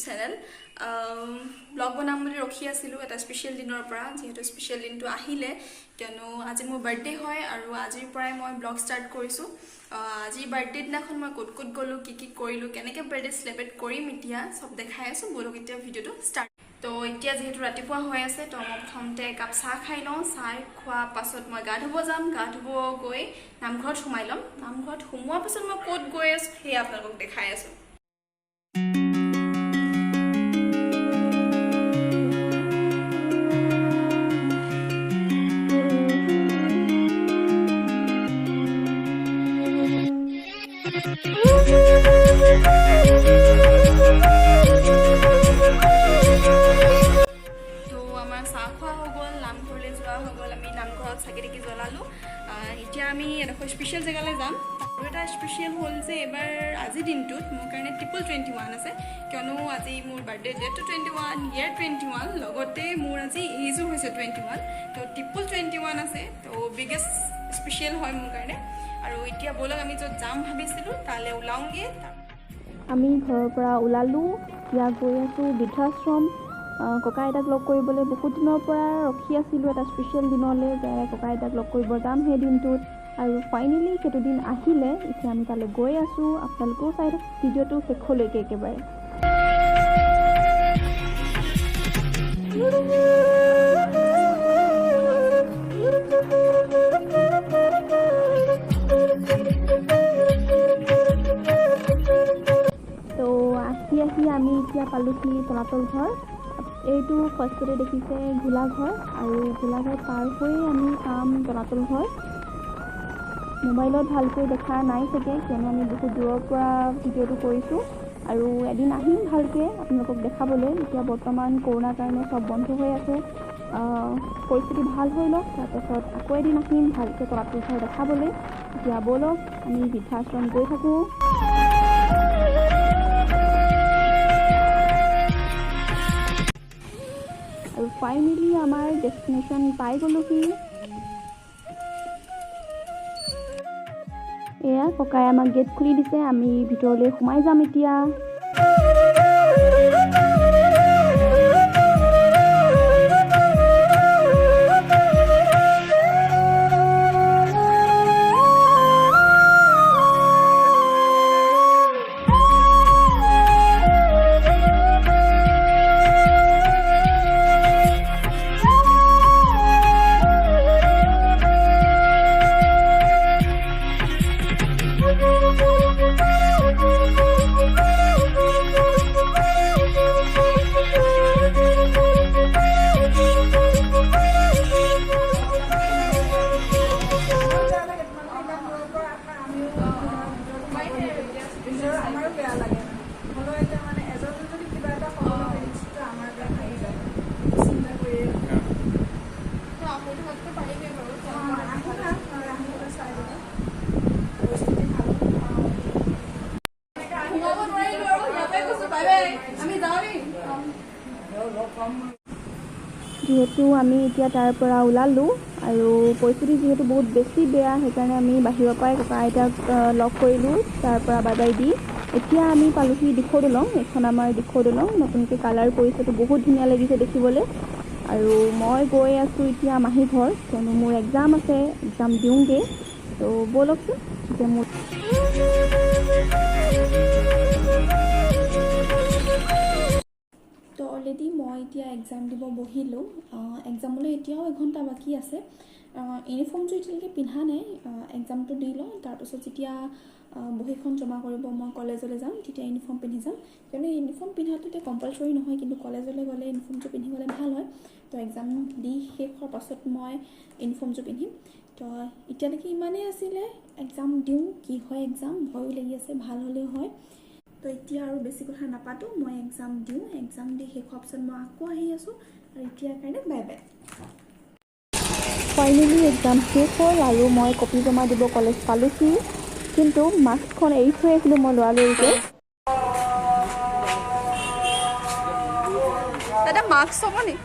Channel. Blog বনাম বুলি ৰখি আছিলোঁ এটা স্পেচিয়েল দিনৰ পৰা, যিহেতু স্পেচিয়েল দিনটো আহিলে, কিয়নো আজি মোৰ বাৰ্থডে হয় আৰু আজিৰ পৰাই মই ব্লগ ষ্টাৰ্ট কৰিছোঁ। আজি বাৰ্থডে দিনাখন মই ক'ত ক'ত গ'লোঁ, কি কি কৰিলোঁ, কেনেকৈ বাৰ্থডে চেলিব্ৰেট কৰিম, এতিয়া চব দেখাই আছোঁ। ব'লক, এতিয়া ভিডিঅ'টো ষ্টাৰ্ট। তো এতিয়া যিহেতু ৰাতিপুৱা হৈ আছে, তো মই প্ৰথমতে একাপ চাহ খাই লওঁ। চাহ খোৱাৰ পাছত মই গা ধুব যাম। গা ধুব গৈ নামঘৰত সোমাই ল'ম। নামঘৰত সোমোৱাৰ পাছত মই ক'ত গৈ আছোঁ, সেয়া আপোনালোকক দেখাই আছোঁ। তো আমাৰ চাহ খোৱা হৈ গ'ল, নামঘৰলৈ যোৱা হৈ গ'ল, আমি নামঘৰত চাকি তাকি জ্বলালোঁ। এতিয়া আমি এডোখৰ স্পেচিয়েল জেগালৈ যাম। আৰু এটা স্পেচিয়েল হ'ল যে এইবাৰ আজিৰ দিনটোত মোৰ কাৰণে 222 আছে, কিয়নো আজি মোৰ বাৰ্থডে ডেটটো 21, ইয়েৰ 21, লগতে মোৰ আজি এইজো হৈছে 21। তো 222 আছে, তো বিগেষ্ট স্পেচিয়েল হয় মোৰ কাৰণে। আৰু এতিয়া ব'লক, আমি য'ত যাম ভাবিছিলোঁ তালৈ ওলাওঁগৈ। আমি ঘৰৰ পৰা ওলালোঁ। এতিয়া গৈ আছোঁ বৃদ্ধাশ্ৰম ককা আইতাক লগ কৰিবলৈ। বহুত দিনৰ পৰা ৰখি আছিলোঁ এটা স্পেচিয়েল দিনলৈ যে ককা আইতাক লগ কৰিব যাম সেই দিনটোত আৰু ফাইনেলি সেইটো দিন আহিলে। এতিয়া আমি তালৈ গৈ আছোঁ। আপোনালোকেও চাই থাকক ভিডিঅ'টো শেষলৈকে একেবাৰে। তো আহি আহি আমি এতিয়া পালোহি তলাতল ঘৰ। এইটো ফাৰ্ষ্টতে দেখিছে গোলাঘৰ আৰু গোলাঘৰ পাৰ হৈয়ে আমি পাম তলাতল ঘৰ। মোবাইলত ভালকৈ দেখা নাই চাগে, কিয়নো আমি বহুত দূৰৰ পৰা ভিডিঅ'টো কৰিছোঁ আৰু এদিন আহিম ভালকৈ আপোনালোকক দেখাবলৈ। এতিয়া বৰ্তমান কৰোণাৰ কাৰণে চব বন্ধ হৈ আছে। পৰিস্থিতি ভাল হৈ লওক, তাৰপাছত আকৌ এদিন আহিম ভালকৈ তলাতল ঘৰ দেখাবলৈ। এতিয়া ব'লক, আমি বৃদ্ধাশ্ৰম গৈ থাকোঁ। আৰু ফাইনেলি আমাৰ ডেষ্টিনেশ্যন পাই গ'লোহি। এয়া ককাই আমাক গেট খুলি দিছে, আমি ভিতৰলৈ সোমাই যাম এতিয়া। নিজৰ আমাৰো বেয়া লাগে মানে। হ'লেও এতিয়া মানে এজন যদি কিবা এটা হ'বলৈ হয়, ৰিস্কটো আমাৰ গাত আহি যায়। চিন্তা কৰিয়ে আহোঁতে থাকোঁতে পাৰিমেই বাৰু। আহিবা, আহিবা, চাই ল'বা, পৰিস্থিতি ভাল। সোমাব নোৱাৰিলোঁ আৰু ইয়াৰ পৰাই কৈছোঁ বাই বাই, আমি যাওঁ দেই। যিহেতু আমি এতিয়া তাৰ পৰা ওলালোঁ আৰু পৰিস্থিতি যিহেতু বহুত বেছি বেয়া, সেইকাৰণে আমি বাহিৰৰ পৰাই ককা আইতাক লগ কৰিলোঁ, তাৰ পৰা বাই বাই দি এতিয়া আমি পালোহি দিখৌ দলং। এইখন আমাৰ দিখৌ দলং, নতুনকৈ কালাৰ কৰিছে, তো বহুত ধুনীয়া লাগিছে দেখিবলৈ। আৰু মই গৈ আছোঁ এতিয়া মাহী ঘৰ, কিয়নো মোৰ এক্সাম আছে, এক্সাম দিওঁগৈ। তো ব'লকচোন এতিয়া মোৰ তো অলৰেডি মই এতিয়া এক্সাম দিব বহিলোঁ। এক্সামলৈ এতিয়াও এঘণ্টা বাকী আছে। ইউনিফৰ্মটো এতিয়ালৈকে পিন্ধা নাই। এক্সামটো দি লওঁ, তাৰপিছত যেতিয়া বহীখন জমা কৰিব মই কলেজলৈ যাম, তেতিয়া ইউনিফৰ্ম পিন্ধি যাম, কিয়নো ইউনিফৰ্ম পিন্ধাটো এতিয়া কম্পালচৰি নহয়, কিন্তু কলেজলৈ গ'লে ইউনিফৰ্মটো পিন্ধি গ'লে ভাল হয়। তো এক্সাম দি শেষ হোৱাৰ পাছত মই ইউনিফৰ্মটো পিন্ধিম। তো এতিয়ালৈকে ইমানেই আছিলে। এক্সাম দিওঁ, কি হয় এক্সাম, ভয়ো লাগি আছে, ভাল হ'লেও হয়। তো এতিয়া আৰু বেছি কথা নাপাতোঁ, মই এক্সাম দিওঁ। এক্সাম দি শেষ হোৱাৰ পিছত মই আকৌ আহি আছোঁ আৰু এতিয়াৰ কাৰণে বাই বাই। ফাইনেলি এক্সাম শেষ হ'ল আৰু মই কপি জমা দিব কলেজ পালোহি, কিন্তু মাস্কখন এৰি থৈ আহিলোঁ মই লৰালৰিকৈ। দাদা, মাস্ক হ'ব নি?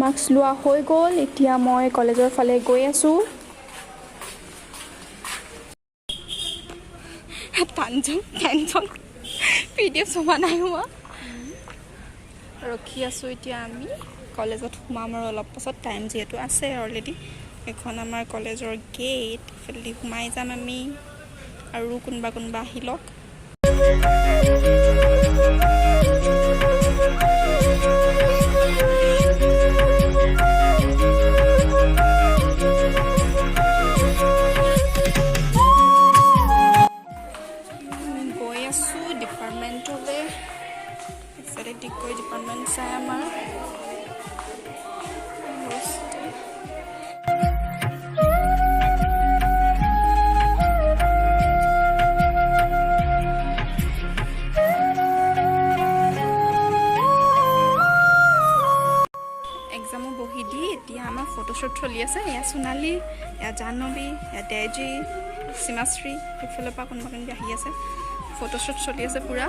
মাস্ক লোৱা হৈ গ'ল। এতিয়া মই কলেজৰ ফালে গৈ আছোঁ। Tension tension. PDF জমা নাই হোৱা। ৰখি আছোঁ এতিয়া আমি কলেজত সোমাম আৰু অলপ পাছত, টাইম যিহেতু আছে অলৰেডি। এইখন আমাৰ কলেজৰ গেট, এইফালেদি সোমাই যাম আমি। আৰু কোনোবা কোনোবা আহি লওক। আমি গৈ আছোঁ ডিপাৰ্টমেণ্টলৈ। এইফালে ডিগবৈ ডিপাৰ্টমেণ্ট চাই আমাৰ। এক্সামো বহি দি এতিয়া আমাৰ ফটোশ্বুট চলি আছে। এয়া সোণালী, এয়া জাহ্নৱী, এয়া ডেজি, সীমাশ্ৰী, সেইফালৰ পৰা কোনোবা কোনোবি আহি আছে। ফটোশ্বুট চলি আছে পূৰা।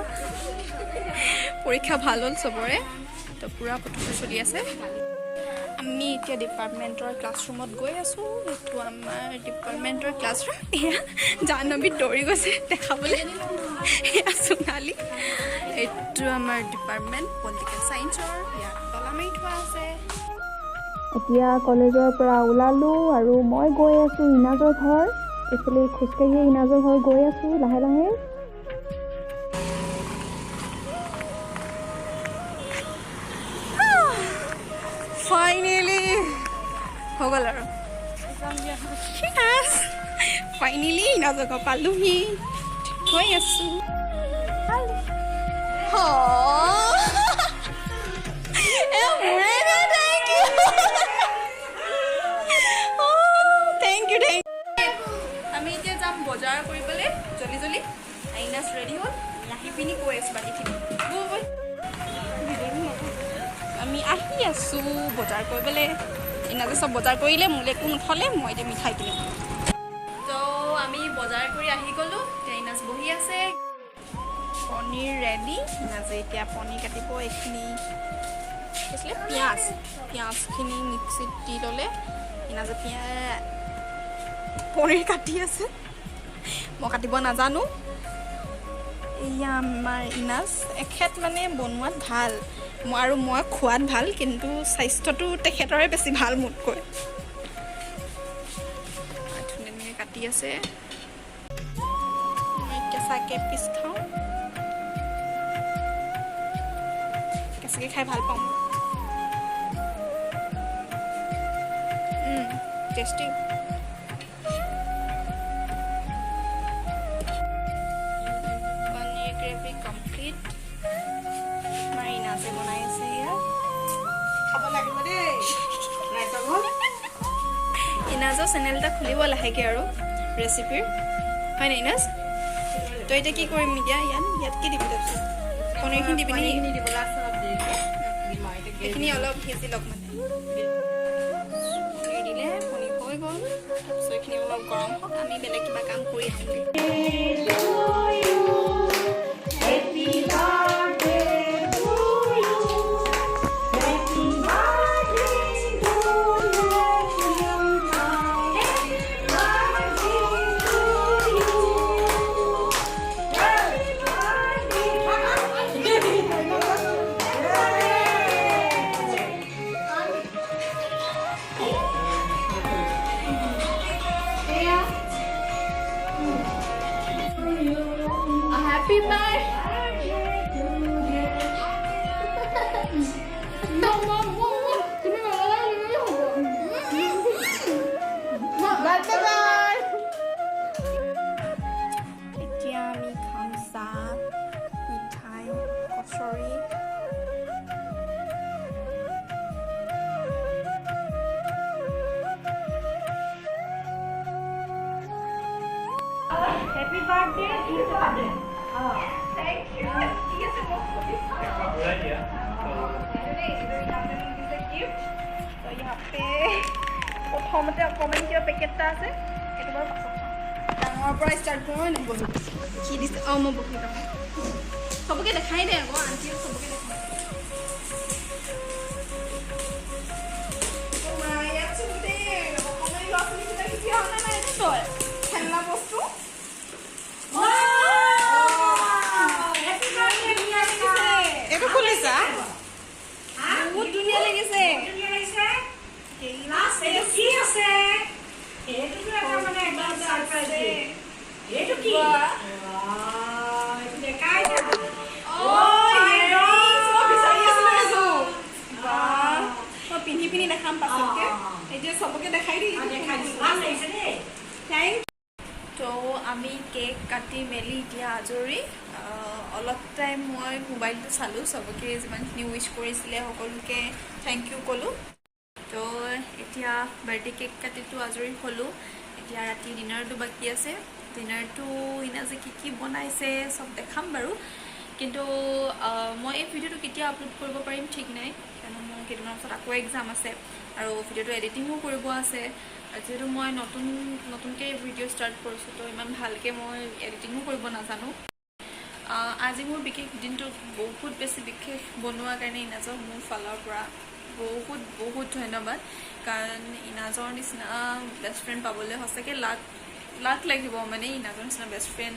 পৰীক্ষা ভাল হ'ল চবৰে, তো পূৰা ফটোশ্বুট চলি আছে। আমি এতিয়া ডিপাৰ্টমেণ্টৰ ক্লাছৰুমত গৈ আছোঁ। এইটো আমাৰ ডিপাৰ্টমেণ্টৰ ক্লাছৰুম। এয়া জাহ্নৱী দৌৰি গৈছে দেখাবলৈ। এয়া সোণালী। এইটো আমাৰ ডিপাৰ্টমেণ্ট পলিটিকেল ছায়েন্সৰ। ইয়াত তলা মাৰি থোৱা আছে। এতিয়া কলেজৰ পৰা ওলালোঁ আৰু মই গৈ আছোঁ ইনাজৰ ঘৰ। এইফালে খোজকাঢ়িয়ে ইনাজৰ ঘৰ গৈ আছোঁ লাহে লাহে। ফাইনেলি হৈ গ'ল আৰু। ফাইনেলি ইনাজৰ ঘৰ পালোহি, গৈ আছোঁ। Thank you, thank you, thank. আমি এতিয়া যাম বজাৰ কৰিবলৈ জল্দি জল্দি। আইনাছ ৰেডি হ'ল, আমি আহি পিনি কৈ আছোঁ বাকীখিনি। ব'ল ব'ল। আমি আহি আছোঁ বজাৰ কৰিবলৈ। ইনাজে চব বজাৰ কৰিলে, মোলৈ একো নথলে, মই এতিয়া মিঠাই কিনিম। তো আমি বজাৰ কৰি আহি গ'লোঁ। এতিয়া ইনাজ বহি আছে। পনীৰ ৰেডি। ইনাজে এতিয়া পনীৰ কাটিব। এইখিনি কি আছিলে, পিঁয়াজ, পিঁয়াজখিনি মিক্সিত দি ল'লে। ইনাজে পিঁয়াজ পনীৰ কাটি আছে, মই কাটিব নাজানো। এয়া আমাৰ ইনাজ, এখেত মানে বনোৱাত ভাল, মই আৰু মই খোৱাত ভাল, কিন্তু স্বাস্থ্যটো তেখেতৰে বেছি ভাল মোতকৈ। ধুনীয়া ধুনীয়া কাটি আছে। মই কেঁচাকে পিচ খাওঁ, কেঁচাকে খাই ভাল পাওঁ মই। টেষ্টি। Paneer gravy complete. আমাৰ ইনাজে বনাই আছে এয়া। খাব লাগিব দেই ৰাইজৰ ঘৰ। ইনাজৰ চেনেল এটা খুলিব লাহেকৈ আৰু ৰেচিপিৰ, হয় নাই ইনাজ? তই এতিয়া কি কৰিম এতিয়া? ইয়াত ইয়াত কি দিবি তাৰপিছত? পনীৰখিনি দিবি নেকি? পনীৰখিনি দিবলৈ আছে অলপ দেৰিকৈ। দিম আৰু এতিয়া। এইখিনি অলপ সিজি লওক মানে। পনীৰ দিলে, পনীৰ হৈ গ'ল। তাৰপিছত এইখিনি অলপ গৰম হওক, আমি বেলেগ কিবা কাম কৰি আহিমগৈ। Happy birthday to you. Happy birthday to you. Happy birthday to you. Happy birthday. Happy birthday. এতিয়া আমি খাম চাহ, মিঠাই, কচৰি। Happy birthday, gift. Thank you. ঠিক আছে, মোক গিফ্ট। তো ইয়াতে প্ৰথমতে অকণমান কিবা পেকেট এটা আছে, সেইটো বাৰু পাছত চাম। ডাঙৰৰ পৰা ষ্টাৰ্ট কৰোঁ নে বহি কি দিছে? অঁ, মই বহি লওঁ। চবকে দেখাই দে আকৌ, আণ্টিও চবকে দেখাই। অ' মা, ইয়াত চোন গোটেই অকণমানি ল'ৰা ছোৱালীবিলাক শিকি অহা নাই এইটো তই খেলনা বস্তু। Happy কিবা একদম এটা ছাৰপ্ৰাইজ আছে। এইটো কি? বাহ। বাহ, এইটো দেখাই না। Oh, my earrings! মই বিচাৰি আছিলো এযোৰ। বাহ, God! মই পিন্ধি পিন্ধি দেখাম পাছতকে। এতিয়া চবকে দেখাই দি। দেখাই দিছোঁ, ভাল লাগিছে দেই। Thank. তো আমি কেক কাটি মেলি এতিয়া আজৰি। অলপ টাইম মই মোবাইলটো চালোঁ, চবকে যিমানখিনি উইচ কৰিছিলে সকলোকে thank U ক'লোঁ। তো এতিয়া বাৰ্থডে কেক কাটিতো আজৰি হ'লোঁ। এতিয়া ৰাতি ডিনাৰটো বাকী আছে। ডিনাৰটো ইনাজে কি কি বনাইছে চব দেখাম বাৰু, কিন্তু মই এই ভিডিঅ'টো কেতিয়া আপলোড কৰিব পাৰিম ঠিক নাই, কিয়নো মোৰ কেইদিনমানৰ পাছত আকৌ এক্সাম আছে আৰু ভিডিঅ'টো এডিটিঙো কৰিব আছে। আৰু যিহেতু মই নতুন নতুনকৈ ভিডিঅ' ষ্টাৰ্ট কৰিছোঁ, তো ইমান ভালকৈ মই এডিটিঙো কৰিব নাজানো। আজি মোৰ বিশেষ দিনটোত বহুত বেছি বিশেষ বনোৱাৰ কাৰণে ইনাজক মোৰ ফালৰ পৰা বহুত বহুত ধন্যবাদ, কাৰণ ইনাজৰ নিচিনা বেষ্ট ফ্ৰেণ্ড পাবলৈ সঁচাকৈ লাক লাক লাগিব। মানে ইনাজৰ নিচিনা বেষ্ট ফ্ৰেণ্ড,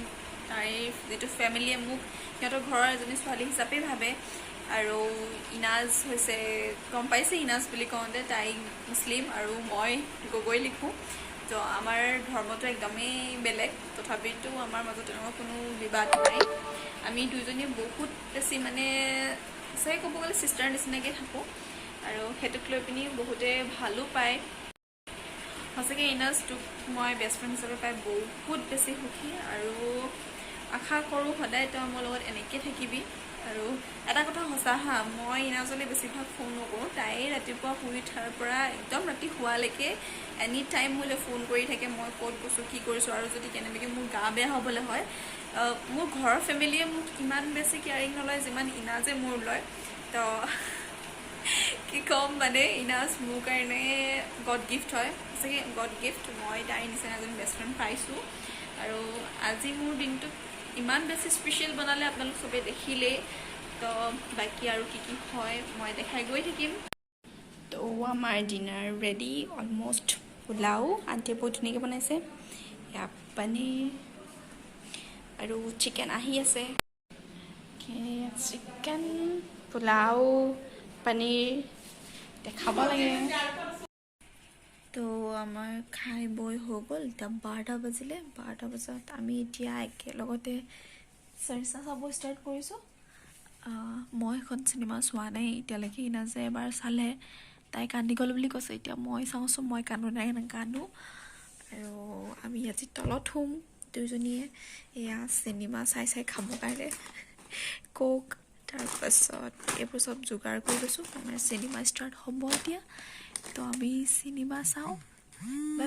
তাইৰ যিটো ফেমিলিয়ে মোক সিহঁতৰ ঘৰৰ এজনী ছোৱালী হিচাপেই ভাবে। আৰু ইনাজ হৈছে, গম পাইছে, ইনাজ বুলি কওঁতে তাই মুছলিম আৰু মই গগৈ লিখোঁ। তো আমাৰ ধৰ্মটো একদমেই বেলেগ, তথাপিতো আমাৰ মাজত তেনেকুৱা কোনো বিবাদ নাই। আমি দুইজনীয়ে বহুত বেছি মানে সঁচাকৈ ক'ব গ'লে ছিষ্টাৰ নিচিনাকৈ থাকোঁ আৰু সেইটোক লৈ পিনি বহুতে ভালো পায়। সঁচাকৈ ইনাজ, তোক মই বেষ্ট ফ্ৰেণ্ড হিচাপে পাই বহুত বেছি সুখী আৰু আশা কৰোঁ সদায় তই মোৰ লগত এনেকৈ থাকিবি। আৰু এটা কথা সঁচা হা, মই ইনাজলৈ বেছিভাগ ফোন নকৰোঁ। তাই ৰাতিপুৱা শুই উঠাৰ পৰা একদম ৰাতি শোৱালৈকে এনি টাইম মোলৈ ফোন কৰি থাকে, মই ক'ত গৈছোঁ, কি কৰিছোঁ। আৰু যদি কেনেবাকৈ মোৰ গা বেয়া হ'বলৈ হয়, মোৰ ঘৰৰ ফেমিলিয়ে মোক ইমান বেছি কেয়াৰিং নলয় যিমান ইনাজে মোৰ লয়। তো কি ক'ম, মানে ইনাজ মোৰ কাৰণে গড গিফ্ট হয়, সঁচাকৈ গড গিফ্ট। মই তাইৰ নিচিনা এজনী বেষ্ট ফ্ৰেণ্ড পাইছোঁ আৰু আজি মোৰ দিনটোক ইমান বেছি স্পেচিয়েল বনালে, আপোনালোক চবেই দেখিলেই। তো বাকী আৰু কি কি হয় মই দেখাই গৈ থাকিম। তো আমাৰ ডিনাৰ ৰেডি অলমষ্ট। পোলাও আণ্টিয়ে বহুত ধুনীয়াকৈ বনাইছে, ইয়াত পনীৰ আৰু চিকেন আহি আছে। চিকেন, পোলাও, পনীৰ দেখাব লাগে। তো আমাৰ খাই বৈ হৈ গ'ল। এতিয়া 12টা বাজিলে। 12টা বজাত আমি এতিয়া একেলগতে চৰ্চা চাব ষ্টাৰ্ট কৰিছোঁ। মই এখন চিনেমা চোৱা নাই এতিয়ালৈকে। ইনাজে এবাৰ চালে, তাই কান্দি গ'ল বুলি কৈছে। এতিয়া মই চাওঁচোন মই কান্দো নাই নাকান্দো। আৰু আমি আজি তলত শুম দুয়োজনীয়ে। এয়া চিনেমা চাই চাই খাবৰ কাৰণে কোক, তাৰপাছত এইবোৰ চব যোগাৰ কৰি লৈছোঁ। আমাৰ চিনেমা ষ্টাৰ্ট হ'ব এতিয়া, তো আমি চিনেমা চাওঁ। বাই।